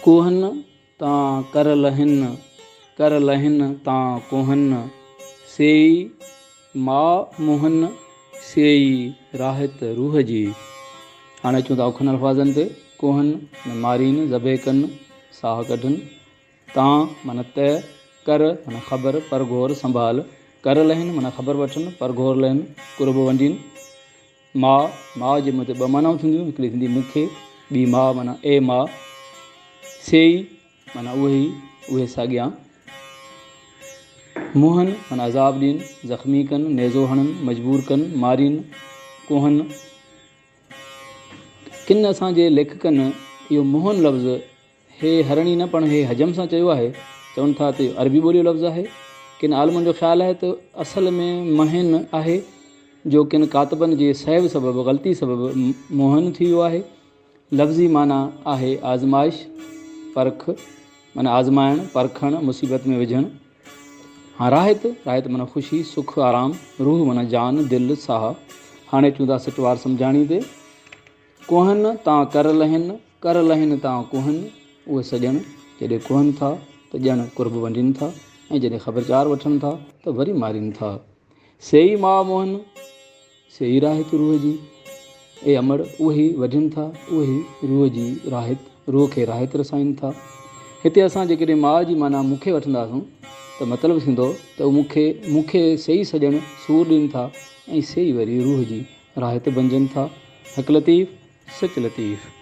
ڪوهن تان ڪر لهن، ڪر لهن تان ڪوهن، سيئي ماء موهن، سيئي راحت روح جي. هاڻي اچون ٿا اوکن الفاظن تي، ڪوهن معنيٰ مارين، ذبح ڪن، ساهه ڪڍن، تان معنيٰ ته، ڪر معنيٰ خبر، پرگهور، سنڀال، ڪر لهن معنيٰ خبر وٺن، پرگهور لهن، قرب ونڊين. ماء، ماء جي منهن تي ٻه معنائون ٿينديون، هڪڙي ٿيندي مون کي، ٻي ماء معنيٰ اي ماء، سيئي معنيٰ اهي ئي، اهي ساڳيا. منهن معنيٰ عذاب ڏين، زخمي ڪن، نيزو هڻن، مجبور ڪن، مارين، ڪوهن. ڪن اسان جي ليکڪن اهو منهن لفظ هي هرڻي نه پڻ هي حجم سان چيو آهي. چون ٿا ته اهو عربي ٻوليء جو لفظ آهي. ڪن عالمن جو خيال آهي ته اصل ۾ مهن آهي، جو ڪن ڪاتبن جي سهو سبب، غلطي سبب، موهن ٿي ويو آهي. لفظي معنيٰ آهي آزمائش، پرک، معنيٰ آزمائڻ، پرکڻ، مصيبت ۾ وجهڻ. هان راحت، راحت معنيٰ خوشي، سک، آرام، روح معنيٰ جان، دل، ساهه. هاڻي اچون ٿا سٽوار سمجهاڻي تي. ڪوهن تان ڪر لهن، ڪر لهن تان ڪوهن، اهي سڄڻ جڏهن ڪوهن ٿا ته ڄڻ قرب ونڊين ٿا ۽ جڏهن خبرچار وٺن ٿا ته وري مارين ٿا. سي ئي ماء موهن، سي ئي راحت روح جي. اي امڙ، اهي ئي وڍين ٿا، اهي ئي روح جي راحت، روح کي راحت رسائين ٿا. هتي اسان جيڪڏهن ماء جي معنيٰ مون کي وٺنداسون ته مطلب ٿيندو ته مون کي، مون کي سي ئي سڄڻ سور ڏين ٿا ۽ سي ئي وري روح جي راحت بنجن ٿا. حق لطيف، سچ لطيف.